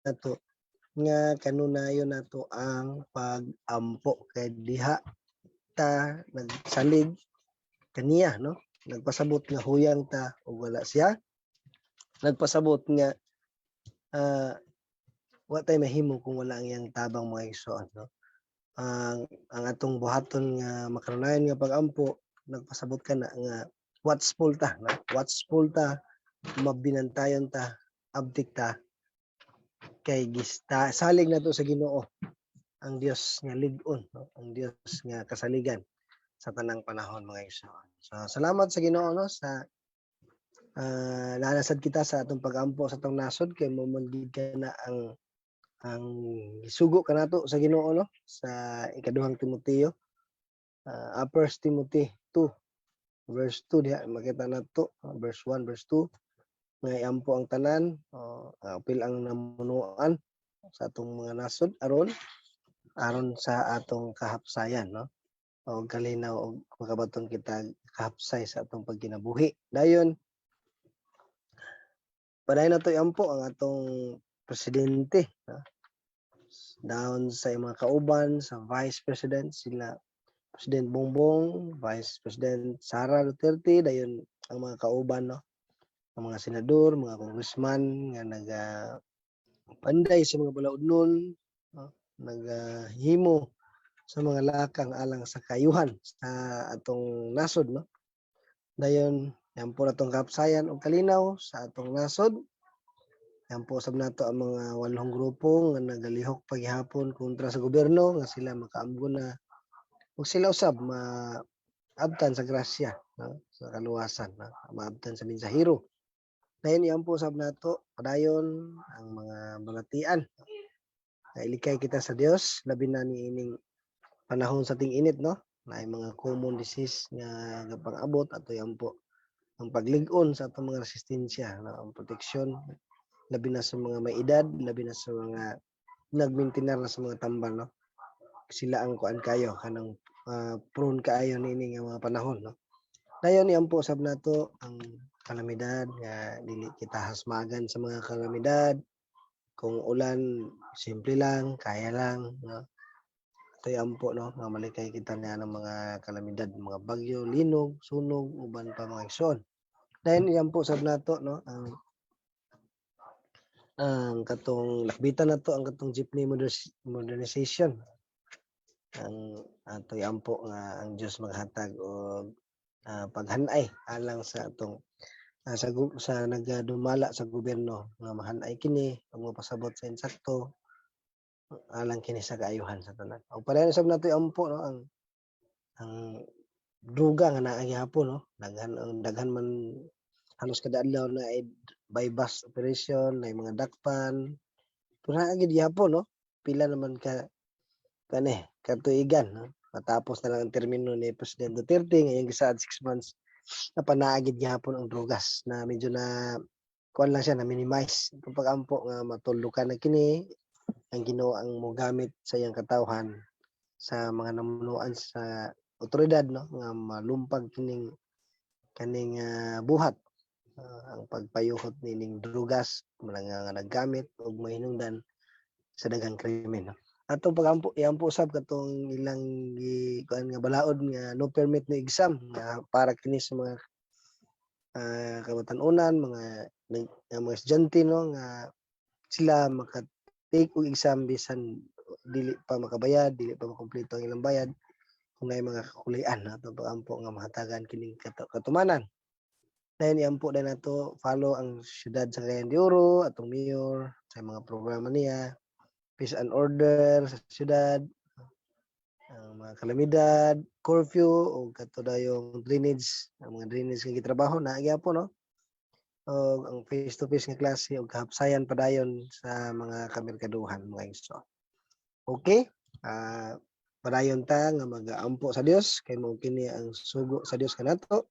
Nato nga kanunayon nato ang pag-ampo kay diha ta nagsalig kaniya, no? Nagpasabot nga huyang ta ug wala siya, nagpasabot nga wa tay mahimo kung wala ang iyang tabang, mga igsoon, no? Ang atong buhaton nga makanunayon nga pag-ampo, nagpasabot kana nga watchful ta, no? Watchful ta, mabinantayon ta, abtik ta kay gista salig nato sa Ginoo, ang Dios nga lig-on, no? Ang Dios nga kasaligan sa tanang panahon, mga igsoon. So salamat sa Ginoo, no, sa nanasad kita sa atong pag-ampo sa atong nasod kay mo man gid kana ang gisugo kanato sa Ginoo, no, sa Ikaduhang Timoteo, First Timothy 2 verse 2. Diha makita nato, verse 1, verse 2, nga iampo ang tanan, apil ang namunuan sa atong mga nasod aron aron sa atong kahapsayan, no, o kalinaw og makabaton kita kahapsay sa atong pagkinabuhi. Dayon padayon nato iampo ang atong presidente, no? Down sa mga kauban sa vice president, sila President Bongbong, Vice President Sara Duterte, dayon ang mga kauban, no, ang mga senador, mga congressman nga naga panday sa mga balaudnon, no? Nagahimo sa mga lakang alang sa kayuhan sa atong nasod, no? Dayon yan po natong kapsayan og kalinaw sa atong nasod. Yan po sab nato ang mga walong grupo nga nagalihok paghihapon kontra sa gobyerno nga sila makaamgo na ug sila usab maabtan sa grasya, no? Sa kaluwasan, no? Maabtan sa mensahero. Dayon iyan po sab nato padayon ang mga balatian. Ilikay kita sa Dios, labi na niining panahon sa ting-init, no? Naay mga common disease nga gapang-abot. Ato po ang paglig-on sa atong mga resistensya, no? Ang proteksyon labi na sa mga may edad, labi na sa mga nagmintinar na sa mga tambal, no? Sila ang kuan kayo, kanang prone kaayo niini nga mga panahon, no? Dayon iyan po sab nato ang kalamidad nga dili kita hasmagan sa mga kalamidad. Kung ulan, simple lang, kaya lang, no? Ito po, no, nga malikay kita nga ng mga kalamidad, mga bagyo, linog, sunog, uban pa, mga igsoon. Dayon iyan po sab nato, no, ang katong lakbitan nato ang katong jeepney modernization. Ang ato iampo nga ang Dios maghatag og paghanay alang sa atong sa nagadumala sa gobyerno nga mahanay kini ug mopasabot sa insakto alang kini sa kaayuhan sa tanan. Og padayon sab nato iampo, no, ang druga nga naa gihapon, no? Daghan ang daghan man, halos kada adlaw na ay buy-bust operation, na mga dakpan. Pero naa gid gihapon, no? Pila naman ka kani katuigan, no? Matapos na lang ang termino ni President Duterte ngayong gisaad 6 months na naa gid gihapon ang drugas na medyo na kuan lang siya, na minimize. Itong pag-ampo nga matuldukan na kini, ang Ginoo ang mogamit sa iyang katawhan, sa mga namunuan sa otoridad, no, nga malumpag kining kaning buhat, ang pagpayuhot nining drugas, mga nga naggamit og mahinungdan sa daghang krimen, no? Atong pagampo, iampo usab katong ilang gi kuan nga balaod nga no permit, no exam, nga para kini sa mga kabatan-unan, mga estudyante, no, nga sila maka take og exam bisan dili pa makabayad, dili pa makumpleto ang ilang bayad kung naay mga kakulian. Atong pagampo nga mahatagan kining katumanan. Dayon iampo din nato, follow ang siyudad sa Cagayan de Oro, atong mayor sa mga programa niya, peace and order sa siyudad, ang mga kalamidad, curfew o kato dayong drainage, ang mga drainage nga gitrabaho na gyapon, no? Og ang face to face nga klase og kahapsayan padayon sa mga kamerkaduhan, mga igsoon. Okay? Padayon ta nga magaampo sa Dios kay mao kini ang sugo sa Dios kanato.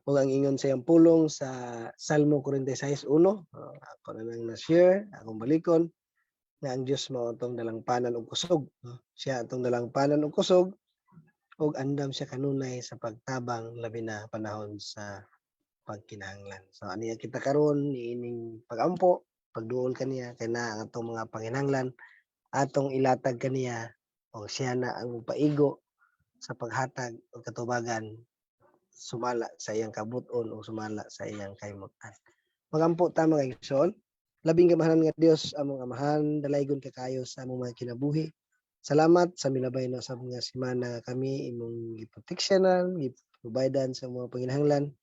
Ug ang ingon sa iyang pulong sa Salmo 46:1, ako na nang na-share, akong balikon, nga ang Dios mao atong dalangpanan og kusog, no? Siya atong dalangpanan og kusog ug andam siya kanunay sa pagtabang labi na panahon sa pagkinahanglan. So aniya kita karon niining pagampo. Pagduol kaniya kay naa ang atong mga panginahanglan, atong ilatag kaniya o siya na ang mopaigo sa paghatag og katubagan sumala sa iyang kabut-on o sumala sa iyang kalimutan. Magampo ta, mga igsoon. Labing gamahanan nga Dios, among Amahan, dalaygon ka kayo sa among mga kinabuhi. Salamat sa milabay na sa mga semana nga kami imong giproteksyonan, giprovidean sa mga panginahanglan,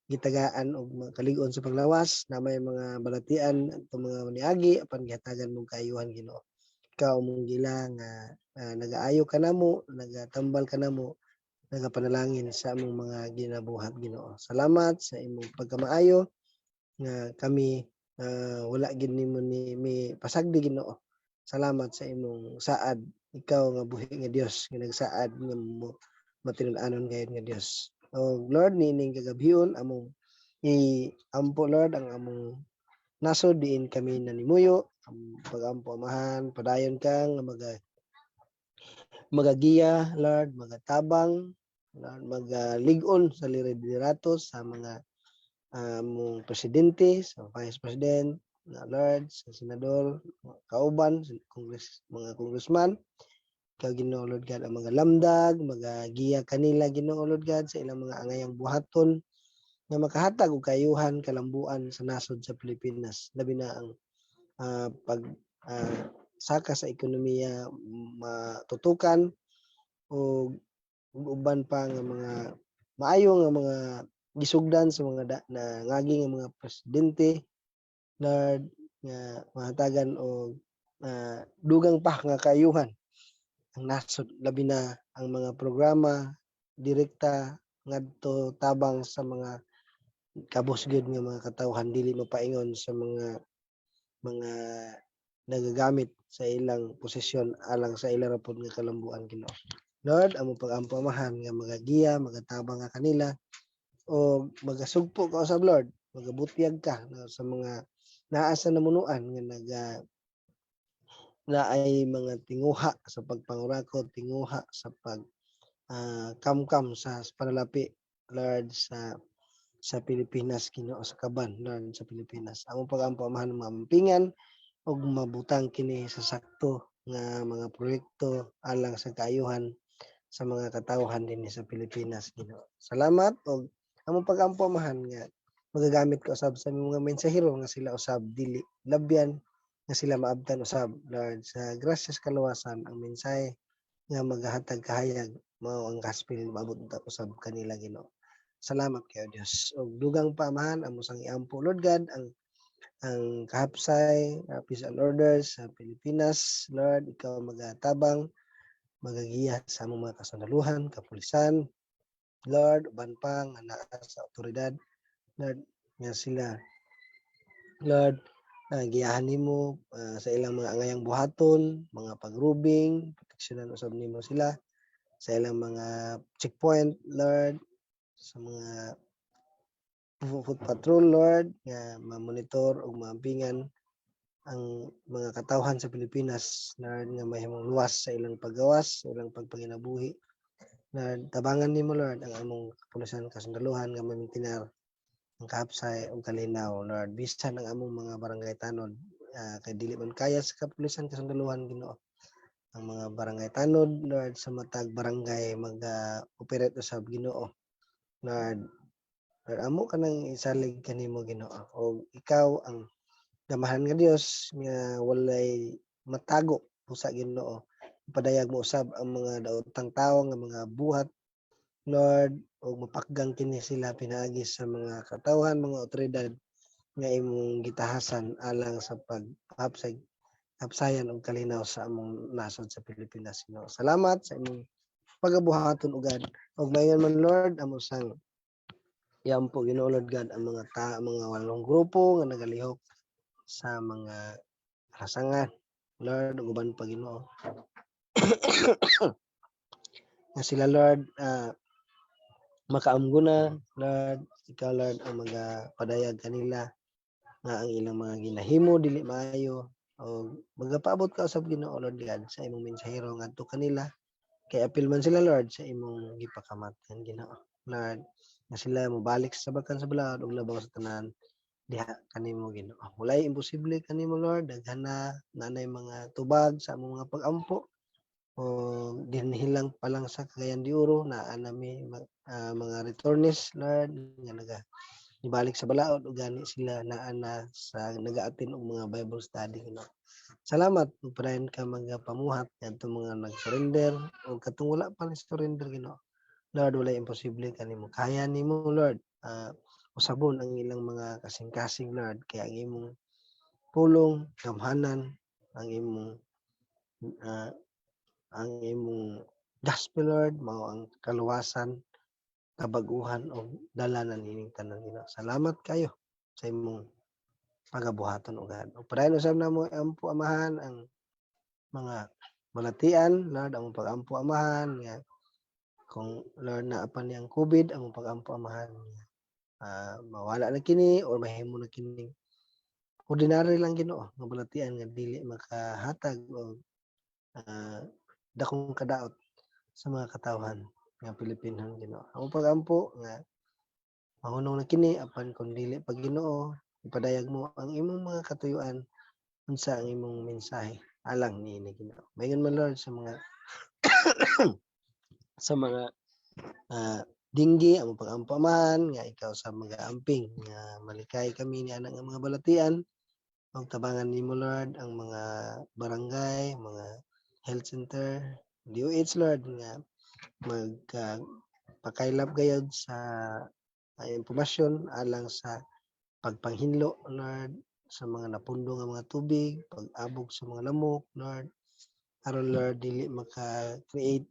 gitagaan og mga kalig-on sa paglawas, na may mga balatian atong mga niagi apan gihatagan mong kaayuhan, Ginoo. Ikaw among gila nga nagaayo kanamo, nagatambal kanamo, nagapanalangin sa among mga ginabuhat, Ginoo. Salamat sa imong pagkamaayo nga kami wala gid nimo ni mi pasagdi, Ginoo. Salamat sa imong saad, ikaw nga buhi nga Dios nga nagsaad nga mo matinud-anon gayud nga Dios. O Lord, niining kagabhion among i-ampo, Lord, ang among nasod diin kami nanimuyo. Ang pag-ampo, Amahan, padayon ka nga magagiya, Lord, magatabang, Lord, magalig-on sa liderato sa mga among presidente, sa vice president, na Lord, sa senador, mga kauban, sa congress, mga congressman, ikaw, Ginoo Lord God, ang mga lamdag, magagiya kanila, Ginoo Lord God, sa ilang mga angayang buhaton nga makahatag og kaayuhan, kalambuan sa nasod sa Pilipinas. Labi na ang pag saka sa ekonomiya matutukan o uban pa nga mga maayo nga mga gisugdan sa mga na ngagi nga mga presidente, Lord, nga mahatagan og dugang pa nga kaayuhan ang nasod, labi na ang mga programa direkta ngadto tabang sa mga kabos gyud nga mga katawhan, dili mapaingon sa mga nagagamit sa ilang posisyon alang sa ila ra pod nga kalambuan, Ginoo. Lord, among pag-ampo, Amahan, nga magagiya, magatabang ka kanila o magasugpo ka usab, Lord, magabutyag ka, no, sa mga naa sa namunuan nga naga na ay mga tinguha sa pagpangurakot, tinguha sa pag kamkam sa panalapi, Lord, sa Pilipinas, Ginoo, sa kaban, Lord, sa Pilipinas. Among pag-ampo, Amahan, mampingan ug mabutang kini sa sakto nga mga proyekto alang sa kaayuhan sa mga katawhan dinhi sa Pilipinas, Ginoo. Salamat og among pag-ampo, Amahan, nga magagamit ka usab sa mga mensahero nga sila usab dili labyan, nga sila maabtan usab, Lord, sa grasya sa kaluwasan. Ang mensahe nga magahatag kahayag mao ang gospel, maabot ta usab kanila, Ginoo. Salamat kayo, Dios. Og dugang pa, Amahan, amo sang iampo, Lord God, ang kahapsay, peace and order sa Pilipinas. Lord, ikaw magatabang, magagiya sa among mga kasundaluhan, kapulisan, Lord, uban pa nga naa sa otoridad, Lord, nga sila, Lord, giyahan nimo sa ilang mga angayang buhaton, mga pagrubing, proteksyonan usab nimo sila sa ilang mga checkpoint, Lord, sa mga foot patrol, Lord, nga ma-monitor ug maampingan ang mga katawhan sa Pilipinas, Lord, nga mahimong luwas sa ilang paggawas, sa ilang pagpanginabuhi. Lord, tabangan nimo, Lord, ang among kapulisan, kasundaluhan nga mamintinar ang kahapsay ug kalinaw, Lord. Bisan ang among mga barangay tanod, kay dili man kaya sa kapulisan, kasundaluhan, Ginoo. Ang mga barangay tanod, Lord, sa matag barangay mag-operate usab, Ginoo. Lord, Lord, amo kanang isalig kanimo, Ginoo. Og ikaw ang gamahan nga Dios nga walay matago usa, Ginoo. Padayag mo usab ang mga daotang tawo nga mga buhat, Lord, ug mapakgang kini sila pinaagi sa mga katawhan, mga otoridad nga imong gitahasan alang sa pagpahapsay hapsayan og kalinaw sa among nasod sa Pilipinas, Ginoo. Salamat sa imong pagabuhaton ugad. Ug maingon man, Lord, amo sang iampo, Ginoo Lord God, ang mga walong grupo nga nagalihok sa mga rasangan, Lord, ug uban pa, Ginoo. Nga sila, Lord, makaamgo na, Lord, ikaw, Lord, ang magapadayag kanila nga ang ilang mga ginahimo dili maayo o magapaabot ka usab, Ginoo Lord God, sa imong mensahero ngadto kanila kay apil man sila, Lord, sa imong gipakamatyan, Ginoo. Lord, nga sila mobalik sa bakan sa balaod ug labaw sa tanan Diha kanimo, Ginoo. Walay imposible kanimo, Lord. Daghan na nanay mga tubag sa among mga pag-ampo o dinhi lang pa lang sa Cagayan de Oro naa nami mga returnees, Lord, nga naga ibalik sa balaod ug gani sila naa na sa naga-attend og mga Bible study, Ginoo. Salamat ug padayon ka magapamuhat ngadto mga nag-surrender o katong wala pa ni surrender, Ginoo. Lord, walay imposible kanimo. Kaya nimo, Lord, usabon ang ilang mga kasing-kasing, Lord, kay ang imong pulong gamhanan, ang imong gospel, Lord, mao ang kaluwasan, kabaguhan og dalanan niining tanan, Ginoo. Salamat kayo sa imong pagabuhaton, O God. Ug padayon usab namo ampo, Amahan, ang mga balatian, Lord, among pag-ampo, Amahan, nga kung, Lord, naa pa ni ang COVID, among pag-ampo, Amahan, nga mawala na kini or mahimo na kining ordinary lang, Ginoo, nga balatian nga dili makahatag og dakong kadaot sa mga katawhan nga Pilipinhon, Ginoo. Among pag-ampo nga mahunong na kini, apan kung dili pa, Ginoo, ipadayag mo ang imong mga katuyuan unsa ang imong mensahe alang niini, Ginoo. Maingon man, Lord, sa mga dinggi, among pag-ampo, Amahan, nga ikaw sa magaamping nga malikay kami ni ana nga mga balatian ug tabangan nimo, Lord, ang mga barangay, mga health center, DOH, Lord, nga magka pakaylap gayod sa impormasyon alang sa pagpanghinlo, Lord, sa mga napundo nga mga tubig, pag-abog sa mga lamok, Lord, aron, Lord, dili maka-create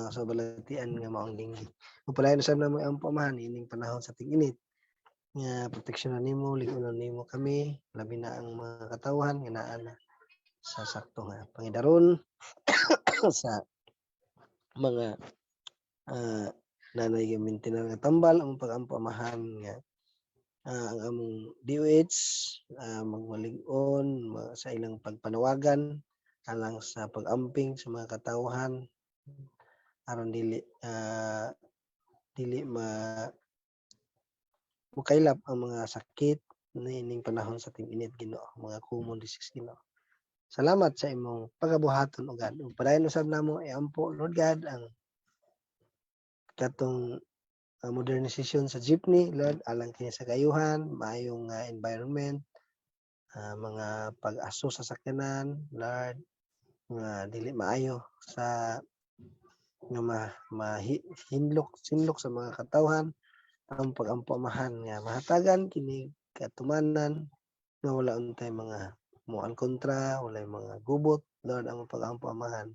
sa balatian nga maong dinggi. Ug padayon usab namo ampo, Amahan, ining panahon sa ting-init nga proteksyonan nimo, lig-unon nimo kami, labi na ang mga katawhan nga naa na sa sakto nga pangidaron sa mga nanay maintenance nga tambal. Among pag-ampo, Amahan, nga ang among DOH magmalig-on sa ilang pagpanawagan alang sa pag-amping sa mga katawhan aron dili ma mukaylap ang mga sakit niining panahon sa ting-init, Ginoo, mga common disease, Ginoo. Salamat sa imong pagabuhaton, O God. Ug padayon usab namo iampo, Lord God, ang katong modernisasyon sa jeepney, Lord, alang kini sa kayuhan, maayong environment, mga pag-aso sa sakyanan, Lord, nga dili maayo sa nga ma mahinlok sinlok sa mga katawhan. Ang pag-ampo, Amahan, nga mahatagan kini katumanan nga wala untay mga muan kontra, walay mga gubot, Lord. Ang pag-ampo, Amahan,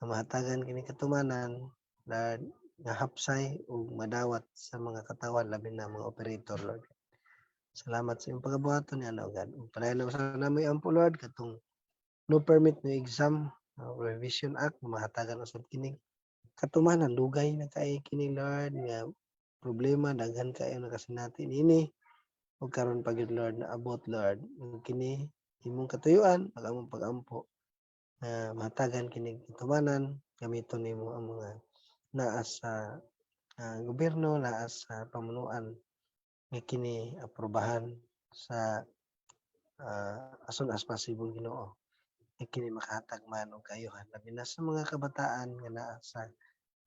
nga mahatagan kini katumanan, Lord, nga hapsay ug madawat sa mga katawhan, labi na mga operator, Lord. Salamat sa imong pagabuhaton ni ana, God. Ug padayon na namo ampo, Lord, katong No Permit No Exam Revision Act, mahatagan usab kini katumanan. Dugay na kay kini, Lord, nga problema. Daghan kayo nakasinati niini ug karon pa gyud, Lord, naabot, Lord. Ug kini imong katuyuan pag among pag-ampo nga mahatagan kini katumanan, gamiton nimo ang mga naa sa gobyerno, naa sa pamunuan nga kini aprobahan sa as soon as possible, Ginoo, nga kini makahatag man og kaayuhan labi na sa mga kabataan nga naa sa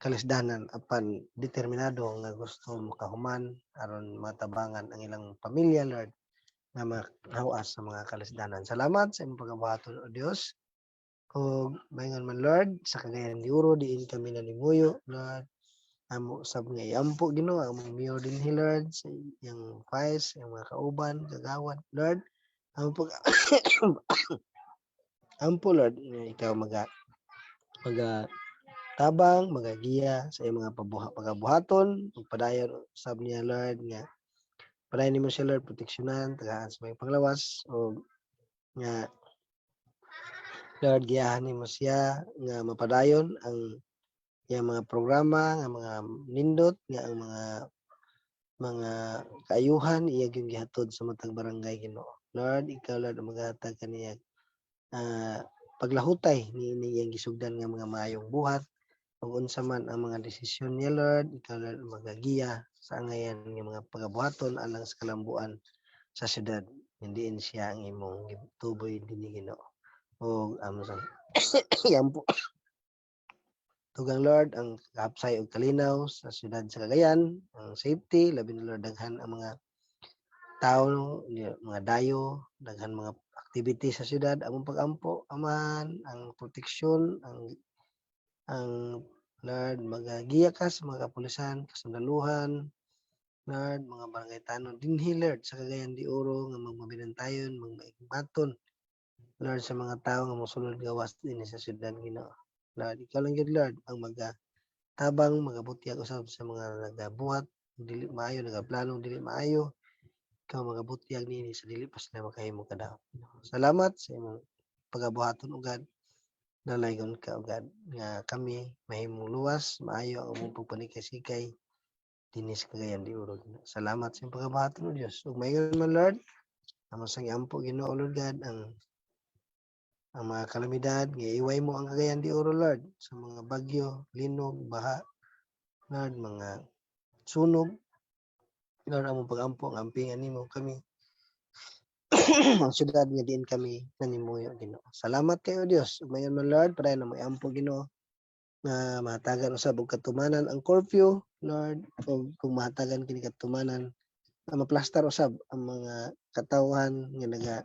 kalisdanan apan determinado nga gusto makahuman aron matabangan ang ilang pamilya, Lord, nga makahawas sa mga kalisdanan. Salamat sa imong pagabuhaton, O Dios. Ug maingon man, Lord, sa Cagayan de Oro diin kami nanimuyo, Lord, amo sab nga iampo, Ginoo, ang among mayor dinhi, Lord, sa iyang vice, iyang mga kauban, kagawad, Lord. Ang pag ampo, Lord, nga ikaw maga tabang, magagiya sa iyang mga pagabuhaton ug padayon usab niya, Lord, nga padayon nimo siya, Lord, proteksyonan, tagaan sa mga panglawas ug nga, Lord, giyahan nimo siya nga mapadayon ang iyang mga programa nga mga nindot nga ang mga kaayuhan iya gyud gihatod sa matag barangay, Ginoo. Lord, ikaw, Lord, ang magahatag kaniya paglahutay niini iyang gisugdan nga mga maayong buhat ug unsa man ang mga desisyon niya, Lord, ikaw, Lord, ang magagiya sa angayan nga mga pagabuhaton alang sa kalambuan. Sa syudad diin siya ang imong gituboy dinhi, Ginoo. Ug amo sa iampo tugang, Lord, ang kahapsay ug kalinaw sa syudad sa Cagayan, ang safety, labi na, Lord, daghan ang mga tawo, mga dayo, daghan mga activity sa syudad. Among pagampo, Amahan, ang proteksyon, ang Lord, magagiya ka sa mga kapulisan, kasundaluhan, Lord, mga barangay tanod dinhi, Lord, sa Cagayan de Oro nga magmabinantayon, magmaigmaton, Lord, sa mga tawo nga mosulod gawas dinhi sa syudad, Ginoo. Lord, ikaw lang gyud, Lord, ang magatabang, magabutyag usab sa mga nagabuhat dili maayo, nagaplanong dili maayo. Ikaw magabutyag niini sa dili pa sila makahimo kadaot. Salamat sa imong pagabuhaton, O God. Dalaygon ka, O God, nga kami mahimong luwas, maayo ang among pagpanikay-sikay dinhi sa Cagayan de Oro. Salamat sa imong pagabuhaton, O Dios. Ug maingon man, Lord, amo sang iampo, Ginoo, Lord God, ang mga kalamidad nga iway mo ang Cagayan de Oro, Lord, sa mga bagyo, linog, baha, Lord, mga sunog. Lord, among pagampo ang ampingan nimo kami, ang syudad nga diin kami nanimuyo, Ginoo. Salamat kayo, Dios. Ug mayon man, Lord, padayon na mo iampo, Ginoo, nga mahatagan usab og katumanan ang curfew, Lord, ug kung mahatagan kini katumanan, nga maplastar usab ang mga katawhan nga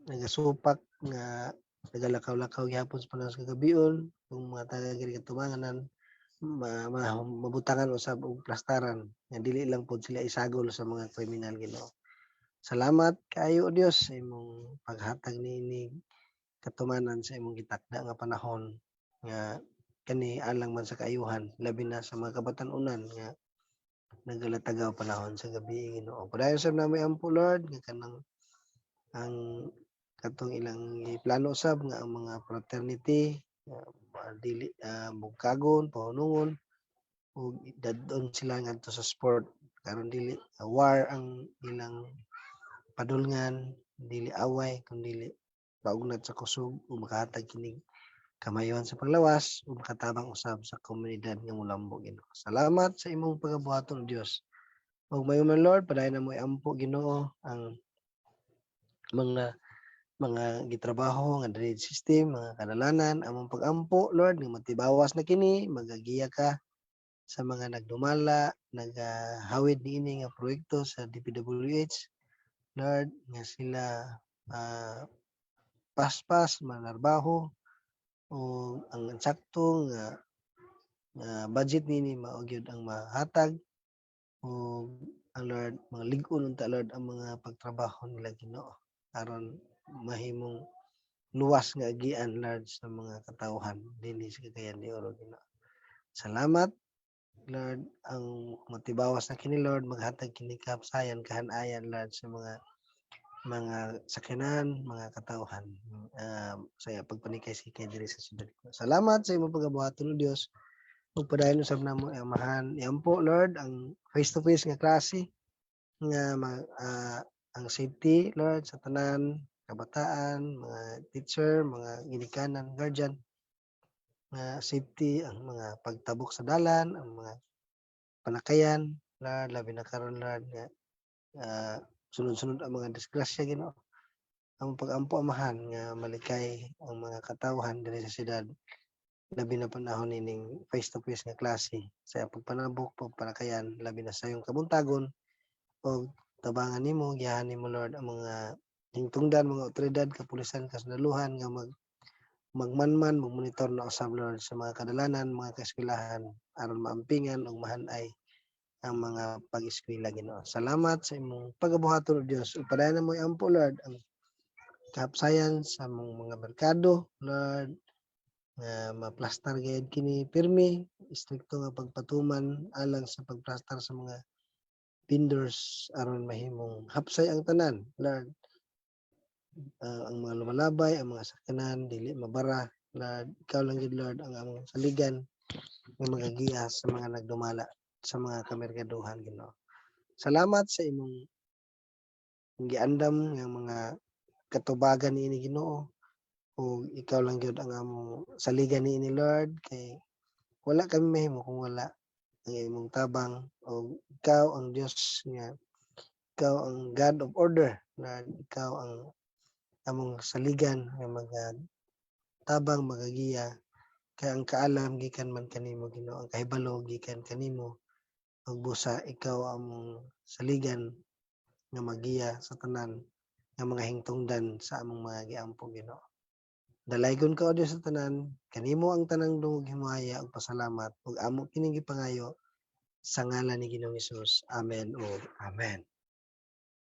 nagasupak, nga nagalakaw-lakaw gihapon sa panahon sa kagabion. Kung mahatagan kini katumanan, mabutangan usab og plastaran nga dili lang pod sila isagol sa mga kriminal, Ginoo. Salamat kaayo, O Dios, sa imong paghatag niini katumanan sa imong gitakda nga panahon nga kani alang man sa kaayuhan, labi na sa mga kabatan-unan nga nagalatagaw panahon sa gabi, Ginoo. Padayon sab namo iampo, Lord, nga kanang ang katong ilang giplano usab nga ang mga fraternity nga dili bugkagon, pahunungon ug dad-on sila ngadto sa sport karon dili war ang ilang padulngan, dili away kun dili paugnat sa kusog ug makahatag kinig kamayohan sa panglawas ug makatabang usab sa komunidad nga molambo, Ginoo. Salamat sa imong pagabuhaton, Dios. Ug mayo man, Lord, padayon namo iampo, Ginoo, ang mga gitrabaho nga drainage system, mga kadalanan. Among pagampo, Lord, nga matibawas na kini, magagiya ka sa mga nagdumala, nagahawid niini nga proyekto sa DPWH, Lord, nga sila paspas manarbaho ug ang eksakto nga budget niini mao gyud ang mahatag ug ang, Lord, mga lig-on unta, Lord, ang mga pagtrabaho nila, Ginoo, aron mahimong luwas nga agian, Lord, sa mga katawhan dinhi sa Cagayan de Oro, Ginoo. Salamat, Lord, ang matibawas na kini, Lord, maghatag kini kahapsayan, kahanayan, Lord, sa mga sakyanan, mga katawhan sa pagpanikay-sikay diri sa syudad. Salamat sa imong pagabuhaton, O Dios. Ug padayon usab namo, Amahan, iampo, Lord, ang face to face nga klase nga ang safety, Lord, sa tanan kabataan, mga teacher, mga ginikanan, guardian, nga safety ang mga pagtabok sa dalan, ang mga panakayan, Lord, labi na karon, Lord, nga sunod-sunod ang mga disgrasya, Ginoo. Ang pag-ampo, Amahan, nga malikay ang mga katawhan diri sa syudad, labi na panahon nining face to face nga klase sa pagpanabok, pagpanakayan, labi na sa iyong kabuntagon. Og tabangan nimo, giyahan nimo, Lord, ang mga hingtungdan, mga otoridad, kapulisan, kasundaluhan nga magmanman, magmonitor na usab, Lord, sa mga kadalanan, mga kaeskwelahan aron maampingan ug mahanay ang mga pag-eskwela, Ginoo. Salamat sa imong pagabuhaton, O Dios. Ug padayon namo iampo, Lord, ang kahapsayan sa among mga merkado, Lord, nga maplastar gayud kini pirmi, istrikto nga pagpatuman alang sa pagplastar sa mga vendors aron mahimong hapsay ang tanan, Lord. Ang mga lumalabay, ang mga sakyanan dili mabara, Lord. Ikaw lang gyud, Lord, ang among saligan nga magagiya sa mga nagdumala sa mga kamerkaduhan, Ginoo. Salamat sa imong giandam nga mga katubagan niini, Ginoo, ug ikaw lang gyud ang among saligan niini, Lord, kay wala kami mahimo kung wala ang imong tabang ug ikaw ang Dios nga Ikaw ang God of order, Lord. Ikaw ang among saligan nga mga tabang, magagiya, kay ang kaalam gikan man kanimo, Ginoo, ang kahibalo gikan kanimo. Ug busa ikaw among saligan nga magiya sa tanan nga mga hingtungdan sa among mga giampo, Ginoo. Dalaygon ka, O Dios, sa tanan, kanimo ang tanang dungog, himaya ug pasalamat, ug amo kining gipangayo sa ngalan ni Ginoong Hesus. Amen ug amen.